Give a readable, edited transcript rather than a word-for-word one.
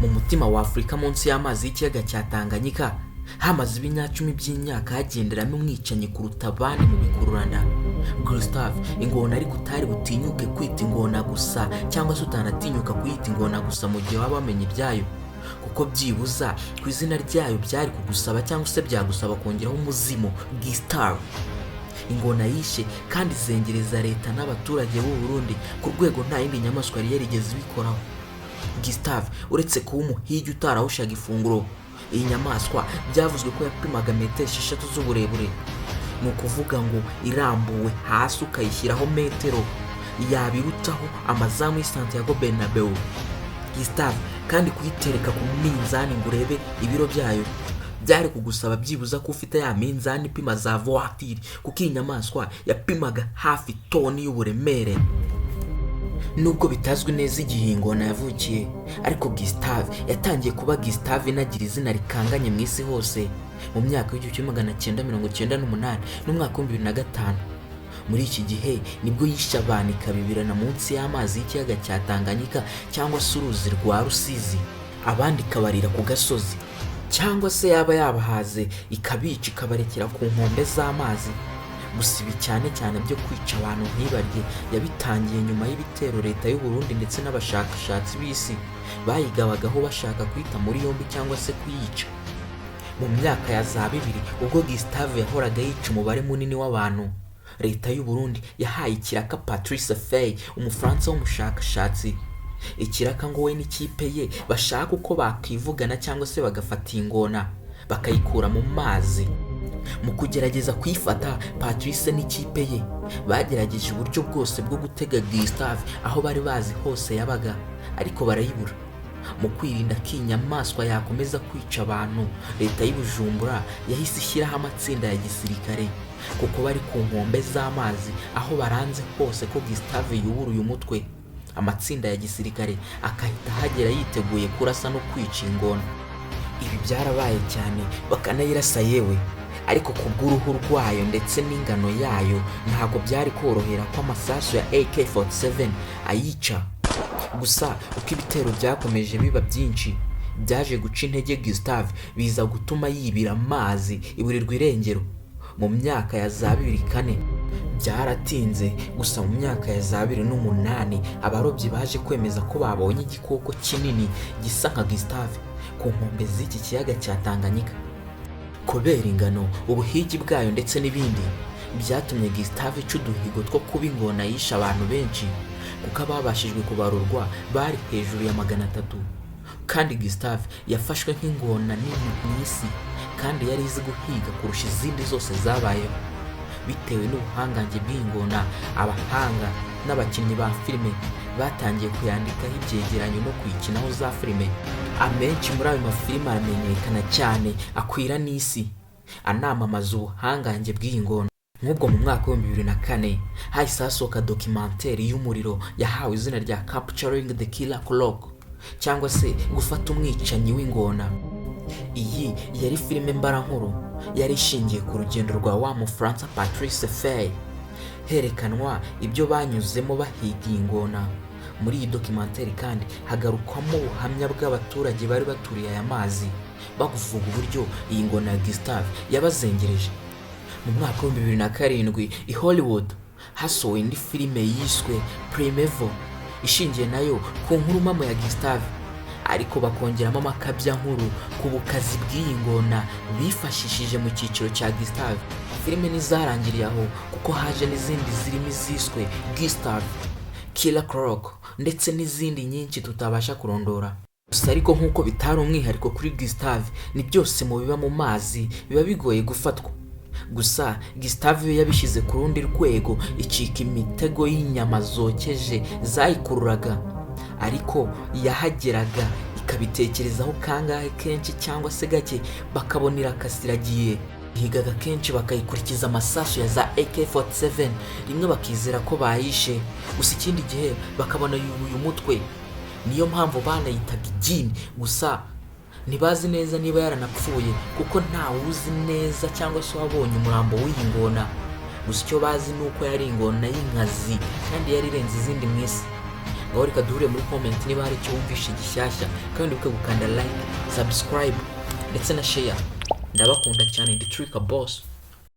Mu mutima wa Afurika, munsi y'amazi y'ikiyaga cya Tanganyika, hamaze ibinyacumi by'imyaka hagenderamo umwicanyi kuruta abandi mu bikururanda, Gustave, ingona ariko utari butinyuke kwita ingona gusa, cyangwa se utanatinyuka kuyita ingona gusa mu gihe waba wamenye ibyayo, kuko byibuza ku izina ryayo byari kugusaba cyangwa se byagusaba kongeraho umuzimu. Gustave, ingona yishe kandi izengereza leta n'abaturage b'u Burundi ku rwego nta yindi nyamaswa yari yarigeze ibikoraho. Gustave, uretse kuba umuhigi utarahushaga ifunguro, iyi nyamaswa byavuzwe ko yapimaga metero 6 z'uburebure. Ni ukuvuga ngo irambuwe hasi ukayishyiraho metero, yabirutaho amazamu y'i Santiago Bernabeu. Gustave kandi kuyitereka ku minzani ngo urebe ibiro byayo byari kugusaba byibuza ko ufite ya minzani ipima za voiture, kuko iyi nyamaswa yapimaga hafi toni y'uburemere. Nubwo bitazwi neza igihe iyi ngona yavukiye, ariko Gustave yatangiye kuba Gustave, inagira izina rikanganye mu isi hose mu myaka y'1998 n'umwaka w'2005. Muri iki gihe nibwo yishe abantu ikabibirana munsi y'amazi y'ikiyaga cya Tanganyika cyangwa se uruzi rwa Rusizi, abandi ikabarira ku gasozi, cyangwa se yaba yabahaze ikabica ikabarekera ku nkombe z'amazi. Gusa ibi cyane cyane byo kwica abantu ntibarye yabitangiye nyuma y'ibitero leta y'u Burundi ndetse n'abashakashatsi b'isi bayigabagaho bashaka kuyita muri yombi cyangwa se kuyica. Mu myaka ya za 2000, ubwo Gustave yahoraga yica umubare munini w'abantu, leta y'u Burundi yahaye ikiraka Patrice Faye, Umufaransa w'umushakashatsi, ikiraka ngo we n'ikipe ye bashaka uko bakivugana cyangwa se bagafata ingona bakayikura mu mazi. Mu kugerageza kuyifata, Patrice n'ikipe ye bagerageje uburyo bwose bwo gutega Gustave aho bari bazi hose yabaga, ariko barayibura. Mu kwirinda ko iyi nyamaswa yakomeza kwica abantu, leta y'i Bujumbura yahise ishyiraho amatsinda ya gisirikare, kuko bari ku nkombe z'amazi aho baranze hose ko Gustave yuburuye umutwe, amatsinda ya gisirikare akahita ahagera yiteguye kurasa no kwica ingona. Ibi byarabaye cyane, bakanayirasa yewe, ariko ku bw'uruhu rwayo ndetse n'ingano yayo ntabwo byari korohera ko amasasu ya AK-47 ayica. Gusa uko ibitero byakomeje biba byinshi, byaje guca intege Gustave, biza gutuma yibira amazi, iburirwa irengero mu myaka ya za 2004. Byaratinze, gusa mu myaka ya za 2008 abarobyi baje kwemeza ko babonye igikoko kinini gisa nka Gustave ku nkombe z'iki kiyaga cya Tanganyika. Kubera ingano, ubuhigi bwayo ndetse n'ibindi, byatumye Gustave ica uduhigo two kuba ingona yishe abantu benshi, kuko ababashijwe kubarurwa bari hejuru ya 300. Kandi Gustave yafashwe nk'ingona nini mu isi kandi yari izi guhiga kurusha izindi zose zabayeho. Bitewe n'ubuhangange bw'iyi ngona, abahanga n'abakinnyi ba filime batangiye kuyandikaho ibyegeranyo no kuyikinaho za filime. Amenshi muri ayo mafilime aramenyekana cyane, akwira n'isi, anamamaza ubuhangange bw'iyi ngona. Nk'ubwo mu mwaka w'2004 hahise hasohoka documentary y'umuriro yahawe izina rya Capturing the Killer Croc, cyangwa se gufata umwicanyi w'ingona. Iyi yari filime mbarankuru yari ishingiye ku rugendo rwa wa Mufaransa Patrice Faye, herekanwa ibyo banyuzemo bahiga iyi ngona. Muri iyi documentary kandi hagarukwamo ubuhamya bw'abaturage bari baturiye aya mazi, bavuga uburyo iyi ngona ya Gustave yabazengereje. Mu mwaka w'2007 i Hollywood hasohowe indi filime yiswe Primeval, ishingiye nayo ku nkuru mpamo ya Gustave, ariko bakongeramo amakabyankuru ku bukazi bw'iyi ngona bifashishije mu cyiciro cya Gustave. Filime ntizarangiriye aho, kuko haje n'izindi zirimo iziswe Gustave Killer Croc ndetse n'izindi nyinshi tutabasha kurondora. Gusa ariko nk'uko bitari umwihariko kuri Gustave, ni byose mu biba mu mazi biba bigoye gufatwa. Gusa Gustave yo yabishyize ku rundi rwego, icika imitego y'inyama zokeje zayikururaga, ariko yahageraga ikabitekerezaho kangahe kenshi cyangwa se gake, bakabona irakasiragiye. Higaga kenshi bakayikurikiza amasasu ya za AK-47, rimwe bakizera ko bayishe, gusa ikindi gihe bakabona yubuye umutwe. Niyo mpamvu banayitaga igini. Gusa ntibazi neza niba yaranapfuye, kuko ntawuzi neza cyangwa se wabonye umurambo w'iyi ngona. Gusa icyo bazi ni uko yari ingona y'inkazi kandi yari irenze izindi mu isi. Ngaho reka duhure muri comment niba hari icyo wumvishe gishyashya, kandi wibuke gukanda like, subscribe ndetse na share. Ndabakunda cyane, ndi Trika Boss.